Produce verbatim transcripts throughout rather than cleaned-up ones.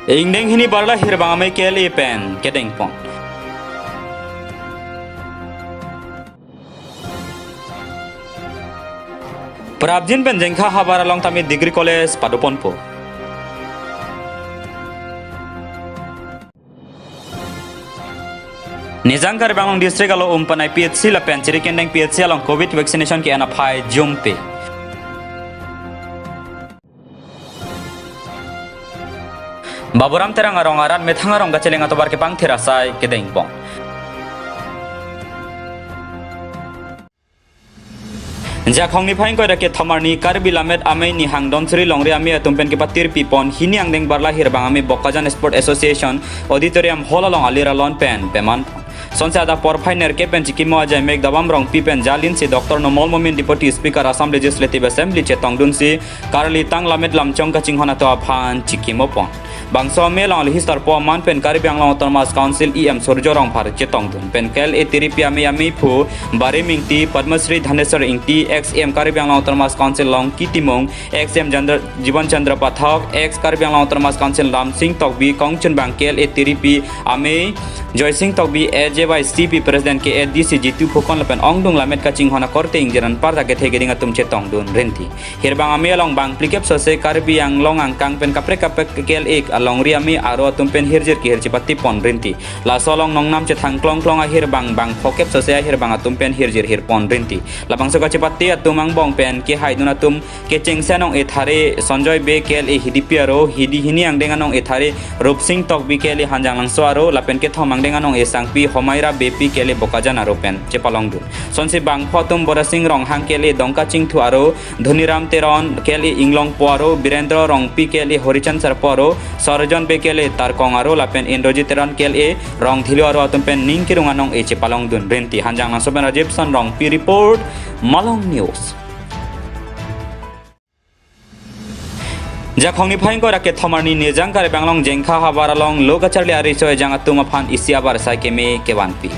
Ingdeng hini barla hirbang amei K L A pen kedengpon. Prapjin pen Jengkha havar along tame Degree College padoponpo. Nijang Karbi Anglong District alo Umpanai P H C lapen Chirikendeng P H C along Covid vaccination ke-en aphai jumpe. Baburam Terang arong arat methang arong kacheleng atovar kepangthir asai kedengpon. Jakhong niphai ingkoi ra kethom arni Karbi Lammet Amei Nihang Donsri Longri Amei atum pen kepatirpipon hini angdeng barla hirbang amei Bokajan Sport Association Auditorium Hall along alir alon pen peman. Sonsi adap porphai nerkep pen chikimo ajai mek Dabam Rongpi pen jalinsi Doctor Numal Momin Deputy Speaker Assam Legislative Assembly chetongdunsi karlitang lammet lamchong kachinghon atum aphan chikimopon. Bangso amei along alhi sarpo aman pen Karbi Anglong Autonomous Council E M Surjya Rongphar chetongdun pen K L A tiripi amei ameiphu Barim Ingti, Padma Shri Dhaneswar Ingti, ex E M Karbi Anglong Autonomous Council Longki Timung, ex E M Chandra, Jiban Chandra Pathak, ex Karbi Anglong Autonomous Council Ramsing Tokbi, kongchunbang K L A tiripi amei Joysing Tokbi, A J Y C P President K A D C Jitu Phukan lapen ongdung lammet kachinghon akorte ingjir anparta kethe keding atum chetongdun rinti. Hirbang amei along bang phlikep sose Karbi Anglong angkang pen kaprek kaprek K L A alongri amei aro atum pen hirjir kehirji patipon rinti. Laso along nongnam chethang klong klong ahirbang bang phokep sose ahirbang atum pen hirjir hirpon rinti. Labangso kachepate atum angbong pen kehaidun atum kechengsi anong-e thare Sonjoy Bey K L A Hidipi aro, hidi hini angdeng anong-e thare Rupsing Tokbi K L A Hanjanglangso aro, lapen kethom angdeng anong-e sangpi Homaira Beypi K L A Bokajan aro pen chepalongdun. Sonsi bangpho atum Borasing Ronghang K L A Dongkachingthu aro, Dhoniram Teron K L A Inglongpo aro, Birendra Rongpi K L A Horichansarpo aro, Sarjon Bey K L A Tarkong aro, lapen Indrajit Teron K L A Rongthilo aro atum pen ning kirung anong-e chepalongdun rinti. Hanjanglangso pen Rajiv San Rongpi report, Malong News. Jakhong niphai ingkoi ra kethom arni Nijang Karbi Anglong Jengkha havar along lo kacharli ariso ejang atum aphan isi abar sai keme kevanpi.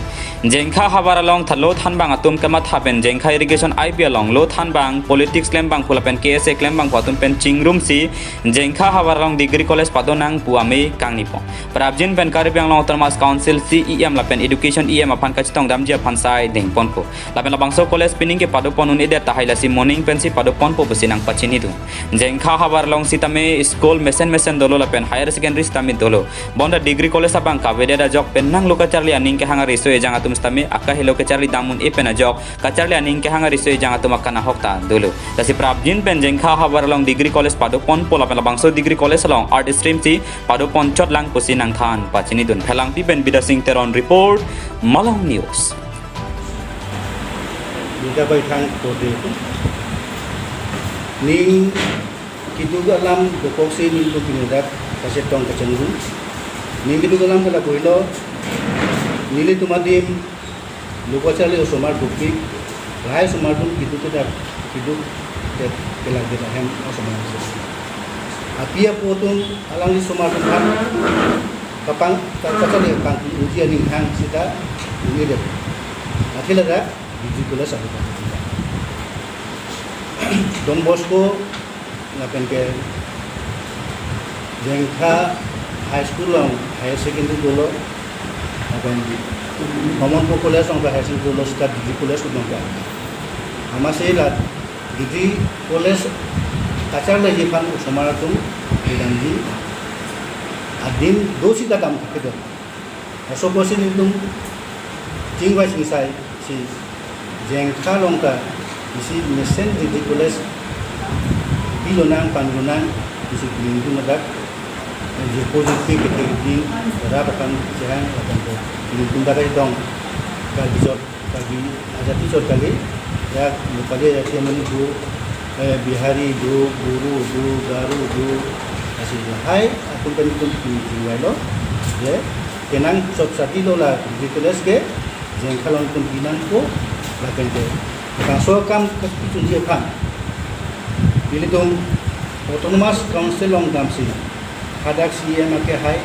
Jengkha havar along tha lo thanbang atum kamatha pen Jengkha irrigation I B along lo thanbang politics klembangphu lapen K S A klembangphu atum pen chingrumsi Jengkha havar along Degree College padonang pu amei kangnipon. Prapjin pen Karbi Anglong Autonomous Council C E M lapen Education E M aphan kachetongdamji aphan sai dengponpo. Lapen labangso college pining ke padopon un-edet tahai lasi moning pensi padoponpo pusi nangpachinidun. Jengkha havar along sitame school mesen mesen dolo lapen higher secondary sitame dolo. Bonta Degree College abang kavedet ajok pen nang lo kacharli aning kehang ariso ejang atum sitame akahelo kacharli dam un-e pen ajok kacharli aning kehang ariso ejang atum akanahok ta dolo. Lasi prapjin pen Jengkha havar along Degree College padoponpo lapen labangso Degree College along Art Stream si padoponchot lang pusi nangthan pachinidun. Phelangpi pen Bidya Sing Teron report, Malong News. Bida bai thang kode. Ning keduk alam dokok si nelitum pini dak kachetong kachengdun. Ning keduk alam ke lapu helo. Nelitum adim lo kacharli osomar dopik. Lahai osomar atum keduk kedak, keduk ke, kelak kedak hem osomar. Api apo atum alangli osomar atum aphan kapang, ka-, kacharli kapangthir uji aning hang sita un-edet. Akhila dak Degree College abu ka. Don Bosco lapen ke Jengkha High School along higher secondary dolo, lapen Homonpur College along higher secondary dolo, sita Degree College along ke. Amatsi la Degree College kacharliji aphan osomar atum kedamji adim do sita dam thakthedetlo. Laso apotsi nelitum chingvai chingsai si Jengkha along ta isi mesen Degree College pilonang panlonang isi nelitum ladak jirpo jirpi kethe keding rat aphan chehang lapen ko nelitum dak dong Karbi chot, Karbi ajati chot kali, ya, lokali ajati amonit do, eh, Bihari do, Boro do, Garo do, lasi lahai atum pen nelitum chingvailo, je kenang chot sadi lo la Degree College ke Jengkha along nelitum pinangpo, lapen ke labangso akam kachunji aphan nelitum Autonomous Council along damsi hadak C E M akehai,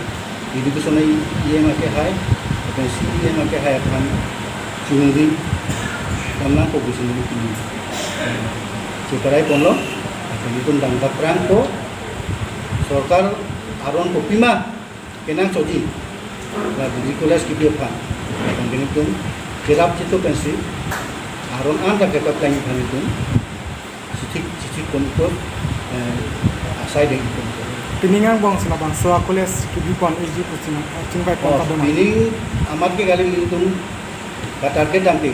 Education E M akehai, lapen C E M akehai aphan chunri damnangpo pusi nelitum cheparai ponlo, lapen nelitum dam kaprangpo, sorkar Aron kopima kenangsotji, la degree college kebi aphan, lapen nelitum cherap chitu pensi aron anta kepaplang aphan nelitum chithik chithik ponpo, eh, asai dengponpo. Pining angbong si labangso a-college kebipon iji pusi chingvaipon Oh, padoma. Pining amat ke kali nelitum ka-target damte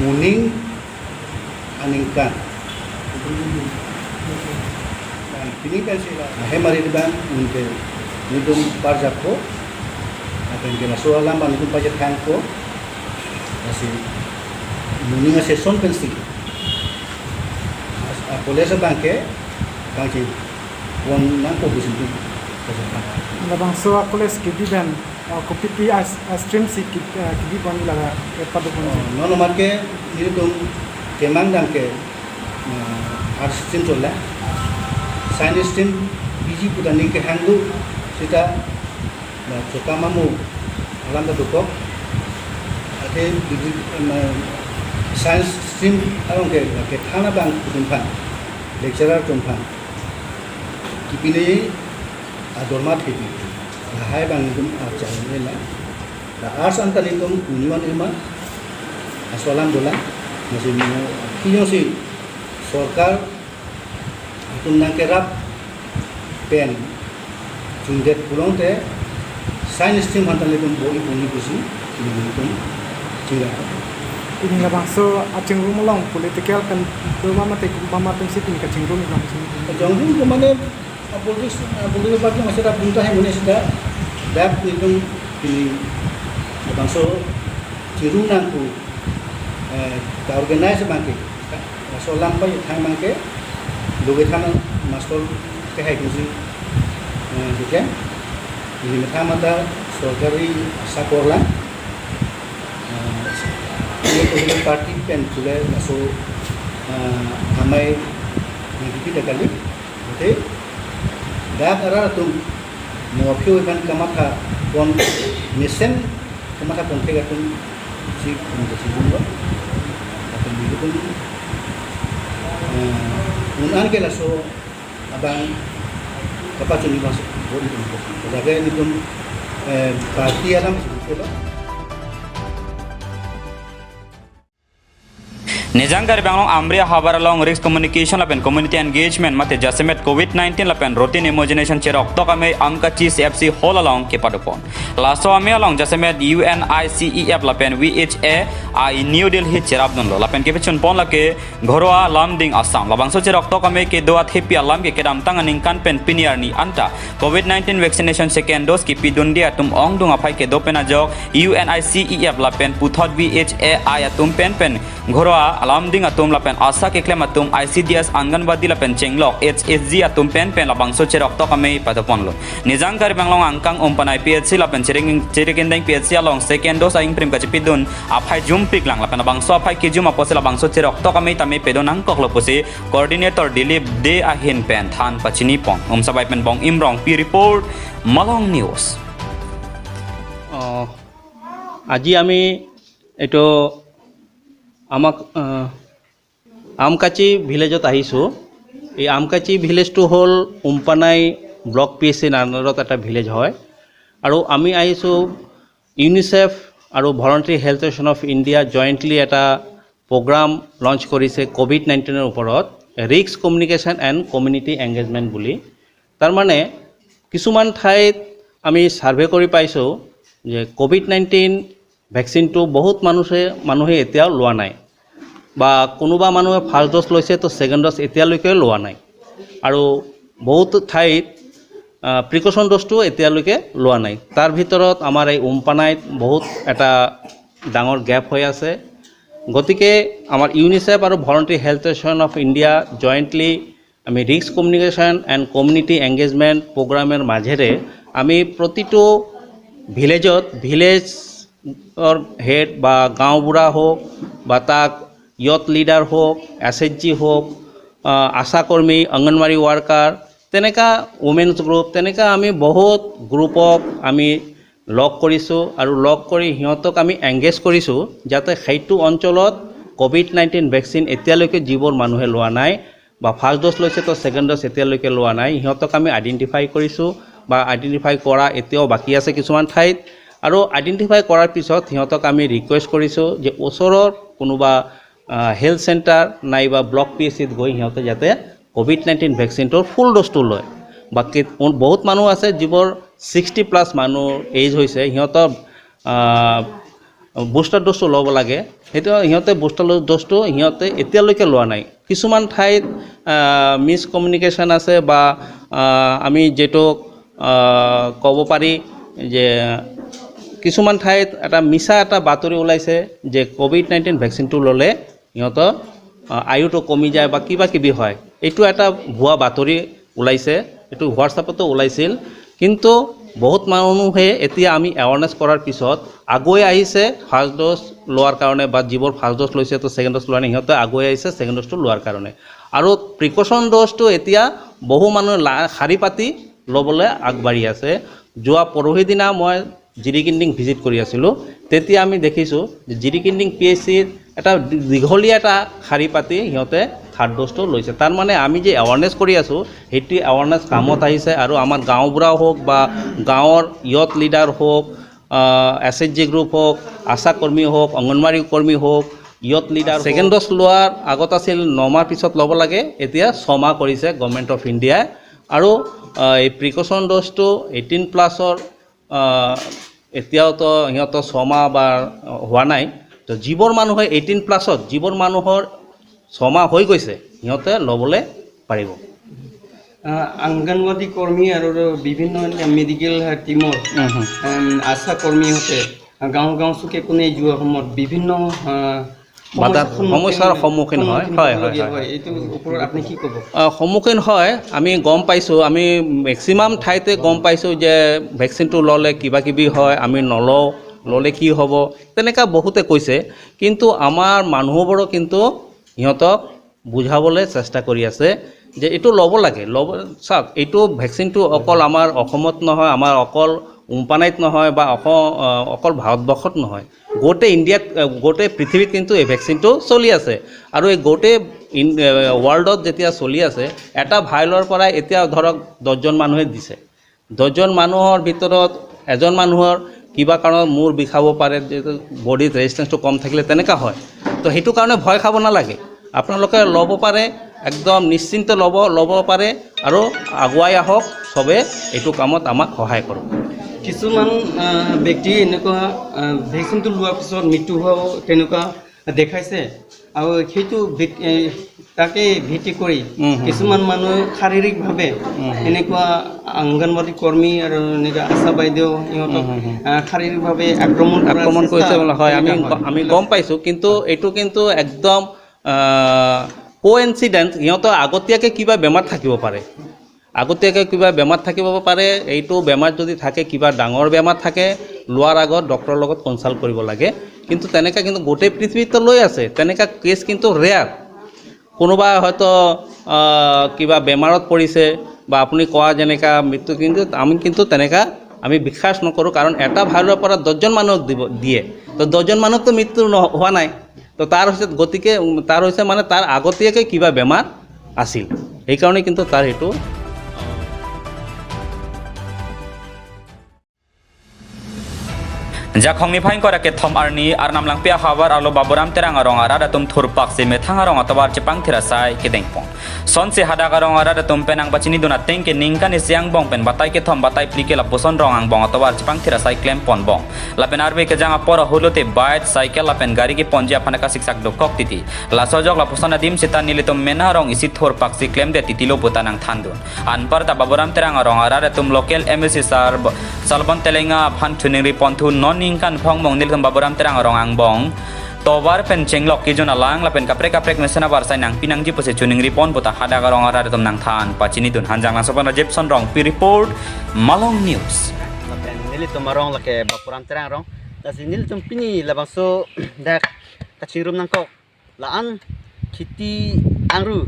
moning aningkan. Pining pensi la ahem ari abang unte nelitum parjakpo, lapen ke laso alam abang nelitum pajat thangpo. Lasi moning a-session pensi a-college abang ke kangchingpon nangpo pusi nelitum pajat thang. Labangso a-college kebi pen, uh, kopipi a, a-stream si ke, uh, kebipon, la, eh, padopon? Oh, non amat ke nelitum kemang dam ke, uh, arts stream chotlo. Science stream piji pu ta ning kehang do seta, la chokam amo alam ta dokok. Athe degree, um, science stream along ke, la kethan abang atum aphan, lecturer atum aphan kepine adorma thepi, lahai abang nelitum archai nela. La arts anta nelitum union ema aso alam dolang. Lasi mo kiyong si sorkar atum nangkerap pen chundet pulote science stream aphan ta nelitum bor-i ponji pusi nelitum chingra. Pini labangso achingrum along political pen doma mate komat atum si pini kachingrum labangso? Jongjung ko mane, ah, politics, ah, political party masi ta bunta hai mane seta dak nelitum pini labangso chingrum nangpo, eh, ka-organize abang ke, laso alam pajat thang abang ke, loge thana master ke hai kusi, eh, dike, neli methang mata sorkari asakor lang, eh, ye political party pen chule laso, eh, amei nangkipi ta kali, oke, dak arat atum mo aphi aphan kamatha pon mesen kamatha pon thek atum si pon si pon lo. Atum itu pun, eh, un-an ke laso abang kapachini mas bor-i ponpo. Lake nelitum, eh, party alam si lo. Nijang Karbi Anglong Amri ahavar along risk communication lapen community engagement mate jasemet covid nineteen lapen routine immunization cheroktok amei Amkachi C F C hall along kepadopon. Laso amei along jasemet U N I C E F lapen V H A I New Delhi cherapdunlo lapen kepachunpon lake Ghorowa Lumding Assam. Labangso cheroktok amei kedo athepi alam ke kedamtang aningkan pen pini arni anta covid nineteen vaccination second dose kepidunde atum ongdung aphai kedo pen ajok U N I C E F lapen puthot V H A I atum pen pen Ghorowa Lumding atum lapen ASHA keklem atum, I C D S, Anganwadi lapen chenglok H S G atum pen pen labangso cheroktok amei patoponlo. Nijang Karbi Anglong angkang Umpanai P H C lapen Chirikindeng P H C along second dose a-ingprim kachipidun aphai jumpiklang lapen labangso aphai kejum apotsi labangso cheroktok amei tame pedo nangkoklo pusi Coordinator Dilip Dey ahin pen than pachinipon. Umsabai pen Bong Imrongpi report, Malong News. আহ, আজি আমি এইটো আমাক, আহ, আমকাচি ভিলেজত আহিছোঁ। এই আমকাচি ভিলেজটো হ'ল উমপানাই ব্লক পি এইচ চিৰ আণ্ডাৰত এটা ভিলেজ হয়। আৰু আমি আহিছোঁ ইউনিচেফ আৰু voluntary health association of India jointly এটা প্ৰগ্ৰাম লঞ্চ কৰিছে কভিড নাইণ্টিনৰ ওপৰত, risk communication and community engagement বুলি। তাৰমানে কিছুমান ঠাইত আমি ছাৰ্ভে কৰি পাইছোঁ যে কভিড নাইণ্টিন ভেকচিনটো বহুত মানুহে, মানুহে এতিয়াও লোৱা নাই বা কোনোবা মানুহে ফাৰ্ষ্ট ড'জ লৈছে, তো ছেকেণ্ড ড'জ এতিয়ালৈকে লোৱা নাই। আৰু বহুত ঠাইত, আহ, প্ৰিকশ্যন ড'জটো এতিয়ালৈকে লোৱা নাই। তাৰ ভিতৰত আমাৰ এই উমপানাইত বহুত এটা ডাঙৰ গেপ হৈ আছে। গতিকে আমাৰ ইউনিচেফ আৰু voluntary health association of India জইণ্টলি আমি risk communication and community engagement প্ৰগ্ৰামৰ মাজেৰে আমি প্ৰতিটো ভিলেজত, ভিলেজৰ হেড বা গাঁওবুঢ়া হওক বা তাক য়ুথ লিডাৰ হওক, এছ এইচ জি হওক, আহ, আশা কৰ্মী, অংগনবাড়ী ৱাৰ্কাৰ, তেনেকা ৱমেন্স গ্ৰুপ, তেনেকা আমি বহুত গ্ৰুপক আমি লগ কৰিছোঁ আৰু লগ কৰি সিহঁতক আমি এংগেজ কৰিছোঁ যাতে সেইটো অঞ্চলত কভিড নাইণ্টিন ভেকচিন এতিয়ালৈকে যিবোৰ মানুহে লোৱা নাই, বা ফাৰ্ষ্ট ড'জ লৈছে তো ছেকেণ্ড ড'জ এতিয়ালৈকে লোৱা নাই, সিহঁতক আমি আইডেণ্টিফাই কৰিছোঁ বা আইডেণ্টিফাই কৰা এতিয়াও বাকী আছে কিছুমান ঠাইত। আৰু আইডেণ্টিফাই কৰাৰ পিছত সিহঁতক আমি ৰিকুৱেষ্ট কৰিছোঁ যে ওচৰৰ কোনোবা হেলথ চেণ্টাৰ নাইবা ব্লক পি এইচ চিত গৈ সিহঁতে যাতে ক'ভিড নাইণ্টিন ভেকচিনটোৰ ফুল ড'জটো লয়। বাকী বহুত মানুহ আছে যিবোৰ ছিক্সটি প্লাছ মানুহ এজ হৈছে, সিহঁতৰ বুষ্টাৰ ড'জটো ল'ব লাগে। সেইটো সিহঁতে বুষ্টাৰ ড'জটো সিহঁতে এতিয়ালৈকে লোৱা নাই। কিছুমান ঠাইত মিছ কমিউনিকেশ্যন আছে বা আহ, আমি যিটো আহ, ক'ব পাৰি যে কিছুমান ঠাইত এটা মিছা এটা বাতৰি ওলাইছে যে ক'ভিড নাইণ্টিন ভেকচিনটো ল'লে সিহঁতৰ আহ, আয়ুটো কমি যায় বা কিবা কিবি হয়। এইটো এটা ভুৱা বাতৰি ওলাইছে, এইটো হোৱাটছআপতো ওলাইছিল। কিন্তু বহুত মানুহে এতিয়া আমি এৱাৰনেছ কৰাৰ পিছত আগুৱাই আহিছে ফাৰ্ষ্ট ড'জ লোৱাৰ কাৰণে, বা যিবোৰ ফাৰ্ষ্ট ড'জ লৈছে তো ছেকেণ্ড ড'জ লোৱা নাই, সিহঁতে আগুৱাই আহিছে ছেকেণ্ড ড'জটো লোৱাৰ কাৰণে। আৰু প্ৰিকশ্যন ড'জটো এতিয়া বহু মানুহে লা- শাৰী পাতি ল'বলৈ আগবাঢ়ি আছে। যোৱা পৰহি দিনা মই জিৰিকিন্দিং ভিজিট কৰি আছিলোঁ, তেতিয়া আমি দেখিছোঁ যে জিৰিকিন্দিং পি এইচ চিত এটা দী- দীঘলীয়া এটা শাৰী পাতি সিহঁতে থাৰ্ড ড'জটো লৈছে। তাৰ মানে আমি যে এৱাৰনেছ কৰি আছোঁ, সেইটো এৱাৰনেছ কামত আহিছে। আৰু আমাৰ গাঁওবুঢ়া হওক বা গাঁৱৰ য়ুথ লিডাৰ হওক, এছ এইচ জি গ্ৰুপ হওক, আশা কৰ্মী হওক, অংগনবাড়ী কৰ্মী হওক, য়ুথ লিডাৰ, ছেকেণ্ড ড'জ লোৱাৰ আগত আছিল ন মাহ পিছত ল'ব লাগে, এতিয়া ছমাহ কৰিছে গভৰ্ণমেণ্ট অফ ইণ্ডিয়াই। আৰু আহ, এই প্ৰিকশ্যন ড'জটো এইটিন প্লাছৰ আহ, এতিয়াও তো সিহঁতৰ ছমাহ বা হোৱা নাই। তো যিবোৰ মানুহে এইটিন প্লাছত, যিবোৰ মানুহৰ ছমাহ হৈ গৈছে, সিহঁতে ল'বলৈ পাৰিব। আহ, অংগনবাদী কৰ্মী আৰু বিভিন্ন মেডিকেল টিমৰ, উম, হুম। উম, আশা কৰ্মীহঁতে গাঁও গাঁও চুকে কোণে যোৱাৰ সময়ত বিভিন্ন, আহ, বাধা, সমস্যাৰ সন্মুখীন, সমস্যাৰ সন্মুখীন হয়। সন্মুখীন হয়, হয়, হ'বলগীয়া হয়, হয়। এইটোৰ ওপৰত আপুনি কি ক'ব? আহ, সন্মুখীন হয়, আমি গম পাইছোঁ, আমি মেক্সিমাম ঠাইতে গম পাইছোঁ যে ভেকচিনটো ল'লে কিবা কিবি হয়, আমি নলওঁ, ল'লে কি হ'ব, তেনেকুৱা বহুতে কৈছে। কিন্তু আমাৰ মানুহবোৰো কিন্তু সিহঁতক বুজাবলৈ চেষ্টা কৰি আছে যে এইটো ল'ব লাগে, ল'ব। চাওক, এইটো ভেকচিনটো অকল আমাৰ অসমত নহয়, আমাৰ অকল উমপানাইত নহয় বা অস-, আহ, অকল ভাৰতবৰ্ষত নহয়, গোটেই ইণ্ডিয়াত, আহ, গোটেই পৃথিৱীত কিন্তু এই ভেকচিনটো চলি আছে। আৰু এই গোটেই ইন-, আহ, ৱৰ্ল্ডত যেতিয়া চলি আছে, এটা ভাইলৰ পৰা এতিয়া ধৰক দহজন মানুহে দিছে, দহজন মানুহৰ ভিতৰত এজন মানুহৰ কিবা কাৰণত মূৰ বিষাব পাৰে, যিহেতু বডিত ৰেজিষ্টেঞ্চটো কম থাকিলে তেনেকুৱা হয়। তো সেইটো কাৰণে ভয় খাব নালাগে, আপোনালোকে ল'ব পাৰে, একদম নিশ্চিন্তে ল'ব, ল'ব পাৰে আৰু আগুৱাই আহক, চবে এইটো কামত আমাক সহায় কৰক। কিছুমান, আহ, ব্যক্তি এনেকুৱা, আহ, ভেকচিনটো লোৱাৰ পিছত মৃত্যু হোৱাও তেনেকুৱা দেখাইছে। আৰু সেইটো ভিত-, এ, তাকে ভিত্তি কৰি, উম, হুম, কিছুমান মানুহে শাৰীৰিকভাৱে, উম, হুম। এনেকুৱা অংগনবাদী কৰ্মী আৰু এনেকুৱা আশা বাইদেউ সিহঁতক, উম, হুম, হুম। আহ, শাৰীৰিকভাৱে আক্ৰমণ কৰাৰ আক্ৰমণ চেষ্টা কৰিছে বোলে, হয়, আমি, তেনেকুৱা হয়। আমি গম পাইছোঁ, কিন্তু এইটো কিন্তু একদম, আহ, কোইনচিডেন্স, সিহঁতৰ আগতীয়াকৈ কিবা বেমাৰ থাকিব পাৰে। আগতীয়াকৈ কিবা বেমাৰ থাকিব পাৰে, এইটো বেমাৰ যদি থাকে, কিবা ডাঙৰ বেমাৰ থাকে, লোৱাৰ আগত ডক্টৰৰ লগত কনচাল্ট কৰিব লাগে। কিন্তু তেনেকা কিন্তু গোটেই পৃথিৱীত লৈ আছে, তেনেকা কেছ কিন্তু ৰেয়াৰ। কোনোবা হয়তো, আহ, কিবা বেমাৰত পৰিছে বা আপুনি কোৱা যেনেকা মৃত্যু, কিন্তু আমি কিন্তু তেনেকা আমি বিশ্বাস নকৰোঁ, কাৰণ এটা ভাইলৰ পৰা দহজন মানুহক দিব, দিয়ে, তো দহজন মানুহকতো মৃত্যু ন-, হোৱা নাই। তো তাৰ হৈছে, গতিকে, উম, তাৰ হৈছে মানে তাৰ আগতীয়াকৈ কিবা বেমাৰ আছিল, সেইকাৰণে কিন্তু তাৰ সেইটো Jakhong niphai ingkoi ra kethom arni Arnam Langpi ahavar arlo Baburam Terang arong arat atum thurpaksi methang arong atovar chepangthir asai kedengpon. Sonsi hadak arong arat atum pen nangpachinidun ateng ke ningkan isi angbong pen batai kethom batai phli ke lapuson rong angbong atovar chepangthir asai klempon bom. Lapen arve kejang apor ahut lote bike, cycle lapen gari keponji aphan kasiksak dokok titi. Laso ajok lapuson adim seta nelitum mena arong isi thurpaksi klemdet titilo puta nangthandun. Anparta Baburam Terang arong arat atum local M A C sar b-, Salbon Telenga aphan choningri ponthu non ningkan phongmong nelitum Baburam Terang arong angbong tovar pen chenglok kejun alang lapen kaprek kaprek mesen avarsai nangpi nangji pusi choningri pon puta hadak arong arat atum nangthan pachinidun. Hanjanglangso pen Rajib Sonrongpi report, Malong News. Lapen nelitum arong lake Baburam Terang arong. Lasi nelitum pini labangso dak kachingrum nangkok la-an kheti angru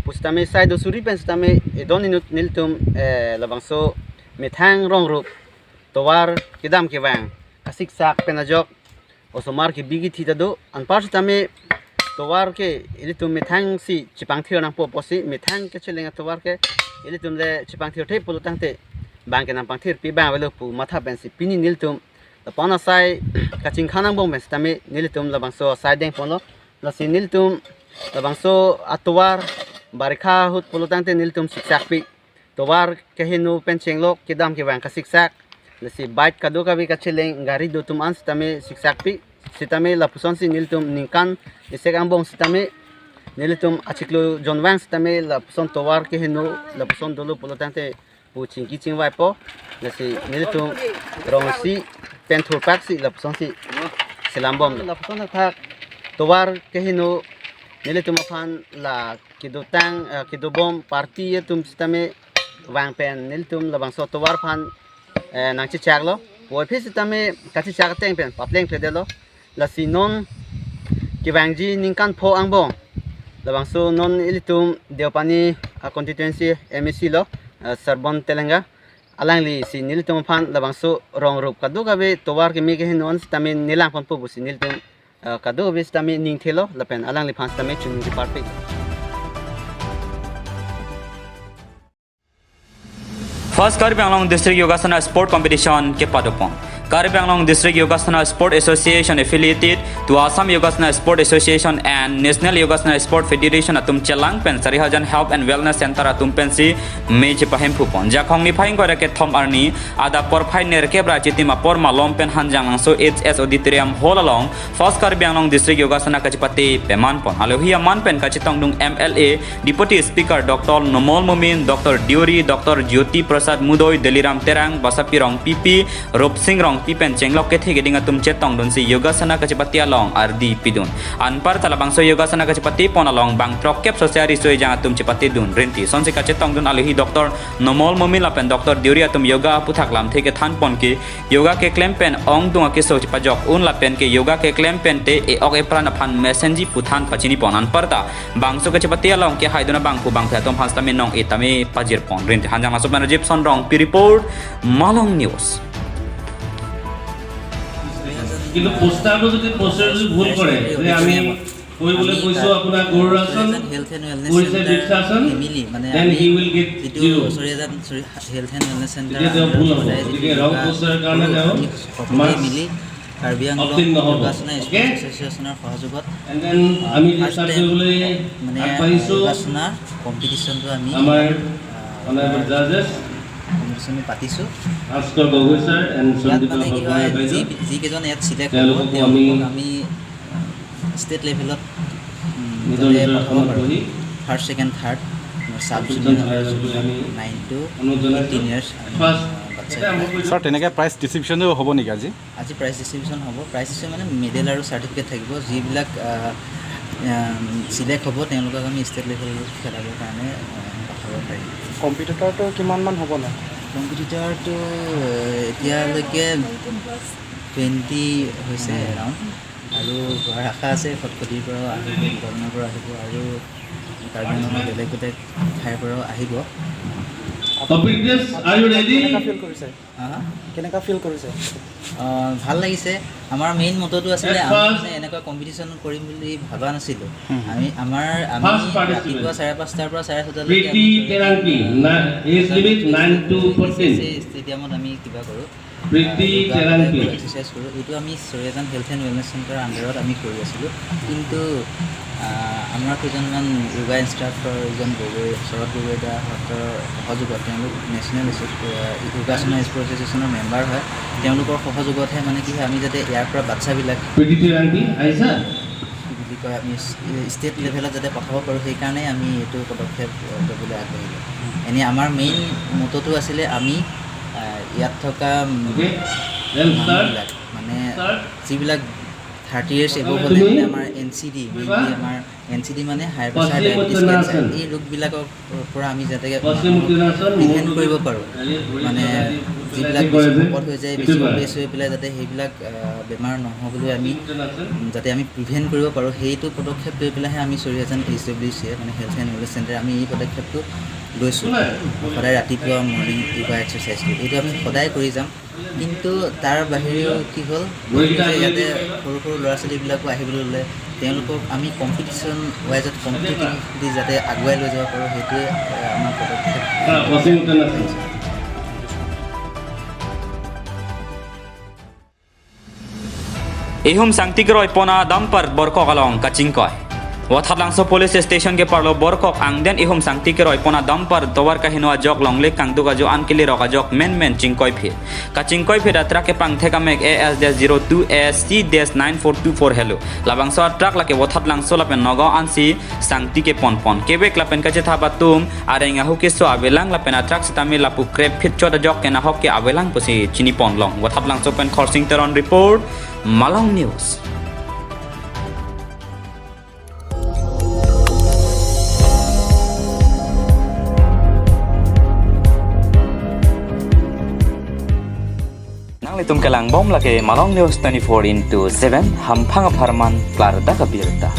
pusitame sai do suri pen sitame edon inut nelitum, eh, labangso methang rong rup tovar kedam kevang kasiksak pen ajok osomar kebi kethi ta do, anpar sitame tovar ke ilitum methang si chepangthir nangpo pusi, methang kacheleng atovar ke ilitum le chepangthir the pulo tangte bang ke nangpangthirpi bang avelo pu matha pensi pini nelitum lapu-an asai kachingkhan angbong pen sitame nelitum labangso asai dengponlo. Lasi nelitum labangso atovar barikha ahut pulo tangte nelitum siksakpi. Tovar keheno pen chenglok kedam kevang kasiksak. Lasi bike kadokave kacheleng gari do atum an sitame siksakpi. Sitame lapusonsi nelitum ningkan isek angbong sitame nelitum achiklo jonvang sitame lapuson tovar keheno lapuson dolo pulo tangte pu chingki chingvaipo. Lasi nelitum rong isi pen thurpaksi lapusonsi selambom. Lapuson athak tovar keheno nelitum aphan la kedotang, eh, kedobom party atum sitame vang pen nelitum labangso tovar aphan, eh, nangchechaklo. Puvoiphit sitame kachechak ateng pen paplengphledetlo. Lasi non kevangji ningkan pho angbong labangso non ilitum Deopani, ah, constituency M A C lo, ah, Sarbon Telenga. Alanglisi nelitum aphan labangso rong rup kadokave tovar keme keheno an sitame nelangponpo pusi nelitum, ah, kadokave sitame ningthelo lapen alangliphan sitame chunung kiparpik. First Karbi Anglong District Yogasana Sport Competition kepadopon. Karbi Anglong District Yogasana Sport Association affiliated to Assam Yogasana Sport Association and National Yogasana Sport Federation atum chelang pen Sarihajan Health and Wellness Center atum pensi me chepahemphupon. Jakhong niphai ingkoi ra kethom arni adap porphai nerkep ra chitim apor malom pen Hanjanglangso H S Auditorium Hall along First Karbi Anglong District Yogasana kachepate pemanpon. Alohi aman pen kachetongdun M L A, Deputy Speaker Doctor Numal Momin, Doctor Deori, Doctor Jyoti Prasad Mudoi, Deliram Terang, Basapi Rongpipi, Rupsing Rongpi pen chenglok kethe keding atum chetongdunsi Yogasana kachepate along ardi pidun. Anparta labangso Yogasana kachepatepon along bang throkkep sose ariso ejang atum chepatedun rinti. Sonsi kachetongdun alohi Doctor Numal Momin lapen Doctor Deori atum yoga aputhak lamthe kethanpon ke yoga keklem pen ongdung akeso chepajok un lapen ke yoga keklem pen te e-ok epran aphan mesenji pu than pachinipon. Anparta bangso kachepate along kehaidun abangphu bangphi atum aphan sitame nong-e tame pajirpon rinti. Hanjanglangso pen Rajiv Sonrongpi report, Malong News. কিন্তু পোষ্টাৰটো যদি, পোষ্টাৰ যদি ভুল কৰে, যে আমি কৰিবলৈ কৈছো আপোনাক গৰুড়াসন, কৰিছে vrikshasana, then he will get zero। চৰিয়াজান হেলথ এণ্ড ৱেলনেছ চেণ্টাৰ তেতিয়া তেওঁ ভুল হ'ব। গতিকে ৰং পোষ্টাৰৰ কাৰণে তেওঁ মাৰ্কছ মিলি কাৰ্বি আংলং যোগাসনা স্পৰ্টছ এছ'চিয়েশ্যনৰ সহযোগত, and then আমি এতিয়া ষ্টাৰ্ট কৰিবলৈ মানে আগবাঢ়িছো। যোগাসনা কম্পিটিশ্যনটো আমি, আমাৰ অনাৰেবল জাজেছ কম্পিটিশ্যন পাতিছোঁ। ভাস্কৰ গগৈ ছাৰ and ইয়াত সঞ্জীৱ মানে কি হয়, বাইদেউ, যিকেইজন ইয়াত চিলেক্ট হ'ব তেওঁলোককো আমি ষ্টেট লেভেলত নিজৰ যাতে নিজৰ পঠাব পাৰোঁ। First, second, third, sub junior, nine to eighteen years. Sir, তেনেকে প্ৰাইজ ডিষ্ট্ৰিবিউশ্যনো হ'ব নেকি আজি? আজি প্ৰাইজ ডিষ্ট্ৰিবিউশ্যন হ'ব। প্ৰাইজ ডিষ্ট্ৰিবিউশ্যন মানে মেডেল আৰু চাৰ্টিফিকেট থাকিব। যিবিলাক চিলেক্ট হ'ব তেওঁলোকক আমি ষ্টেট লেভেলত খেলাবৰ কাৰণে পঠাব পাৰিম। কম্পিটিটৰটো কিমানমান হ'ব ন? কম্পিটিটৰটো এতিয়ালৈকে টুৱেণ্টি হৈছে এৰাউণ্ড। আৰু হোৱাৰ আশা আছে, খটখটিৰ পৰাও আহিব, দুটামানৰ পৰাও আহিব আৰু কাৰ্বি আংলঙৰ বেলেগ বেলেগ ঠাইৰ পৰাও আহিব। Are you ready? কেনেকা ফিল কৰিছে? হা? কেনেকা ফিল কৰিছে? ভাল লাগিছে। আমাৰ মেইন মটটো আছিলে, আমি মানে এনেকুৱা কম্পিটিশ্যন কৰিম বুলি ভবা নাছিলোঁ। আমি, আমাৰ, আমি ৰাতিপুৱা চাৰে পাঁচটাৰ পৰা চাৰে ছটালৈকে Preeti Terangpi, age limit nine to fourteen. ষ্টেডিয়ামত আমি কিবা কৰোঁ। প্ৰীতি তেৰাংপি। এক্সাৰচাইজ কৰোঁ। এইটো আমি চৰিয়াজান হেলথ এণ্ড ৱেলনেছ চেণ্টাৰৰ আণ্ডাৰত আমি কৰি আছিলোঁ। কিন্তু আমাৰ কেইজনমান য়োগা ইনষ্ট্ৰাক্টৰ, ইজন গগৈ, শৰৎ গগৈ দাহঁতৰ সহযোগত, তেওঁলোক নেশ্যনেল এছ'চি-, যোগাসনা স্পৰ্টছ এছ'চিয়েশ্যনৰ মেম্বাৰ হয়, তেওঁলোকৰ সহযোগতহে মানে কি হয়, আমি যাতে ইয়াৰ পৰা বাচ্ছাবিলাক প্ৰীতি তেৰাংপি আহিছা? কি বুলি কয়, আমি ষ্টেট লেভেলত যাতে পঠাব পাৰোঁ, সেইকাৰণে আমি এইটো পদক্ষেপ ল'বলৈ আগবাঢ়িলোঁ। এনেই আমাৰ মেইন মটটো আছিলে আমি ইয়াত থকা মানুহবিলাক, মানে যিবিলাক থাৰ্টি ইয়াৰ্ছ এবভ হ'লে মানে আমাৰ এন চি ডি, মেইনলি আমাৰ এন চি ডি মানে হাই প্ৰেছাৰ, ডায়েবেটিছ, কেঞ্চাৰ, এই ৰোগবিলাকৰ পৰা আমি যাতে প্ৰিভেণ্ট কৰিব পাৰোঁ, মানে যিবিলাক বেছি শকত হৈ যায়, বেছি অবেজ হৈ পেলাই যাতে সেইবিলাক বেমাৰ নহ'বলৈ আমি যাতে আমি প্ৰিভেণ্ট কৰিব পাৰোঁ, সেইটো পদক্ষেপ লৈ পেলাইহে আমি চৰিয়াজান এইচ ডব্লিউ চিয়ে, মানে হেলথ এণ্ড ৱেলনেছ চেণ্টাৰ, আমি এই পদক্ষেপটো লৈছোঁ। সদায় ৰাতিপুৱা মৰ্ণিং য়োগা এক্সাৰচাইজটো, এইটো আমি সদায় কৰি যাম। কিন্তু তাৰ বাহিৰেও কি হ'ল, ইয়াতে সৰু সৰু ল'ৰা ছোৱালীবিলাকো আহিবলৈ ল'লে, তেওঁলোকক আমি কম্পিটিশ্যন ৱাইজত কম্পিটিটিভলি যাতে আগুৱাই লৈ যাব পাৰোঁ, সেইটোৱে, এ, আমাৰ পদক্ষেপ। Ihum sangti keroi pon a dumper borkok along kachingkoi. Wathatlangso police station keparlo borkok angden ihum sangti keroi pon a dumper tovar kaheno ajok longle kangduk ajo an kelirok ajok menmen chingkoiphit. Kachingkoiphit a truck kepangthek amek A S dash zero two A C dash nine four two four helo. Labangso a truck lake Wathatlangso lapen Nagaon ansi sangti keponpon. Kevek lapen kachethap atum areng ahu keso avelang lapen a truck sitame lapu krepphit chot ajok kenahok ke avelang pusi chiniponlong. Wathatlangso pen Khorsing Teron report, Malong News. Nanglitum kelangbom lake Malong News twenty-four into seven, hamphang apharman klardak abirta.